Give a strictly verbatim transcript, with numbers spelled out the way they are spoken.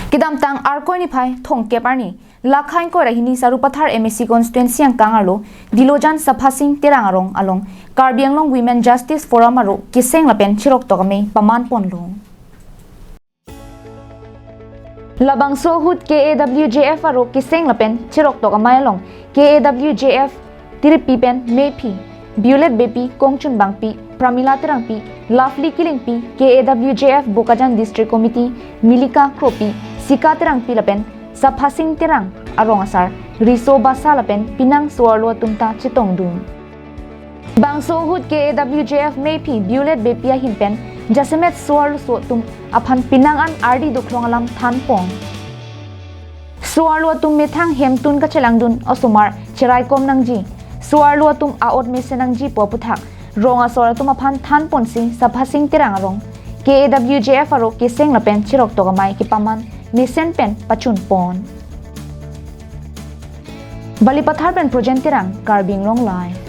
Kedamtang Arkoi niphai thomkep arni, Lakha ingkoi ra hini Sarupathar M A C constituency angkang arlo Dilojan Saphasing Terang arong along Karbi Anglong Women Justice Forum aro keseng lapen chiroktok amei paman ponlo. Labangso ahut K A W J F aro keseng lapen chiroktok amei along K A W J F Tirpi pen Meiphi, Violet Beypi, Kongchun Bangpi, Pramila Terangpi, Lovely Killingpi, K A W J F Bokajan District Committee Milika Kropi, Sika Terangpi lapen Saphasing Terang arong asar Riso Basa lapen penang so-arlo atum ta chetongdun. Bangso ahut K A W J F Meiphi Violet Beypi ahin pen jasemet so-arloso atum aphan penang an ardi doklong alam thanpon. So-arlo atum methang hemtun kachelangdun osomar cheraikom nangji, so-arlo atum a'ot mesen nangji pu aputhak rong asor atum aphan thanponsi Saphasing Terang arong K A W J F aro keseng lapen chiroktok amei kepaman mesen pen pachunpon. Balipathar pen Projen Terang, Karbi Anglong Live.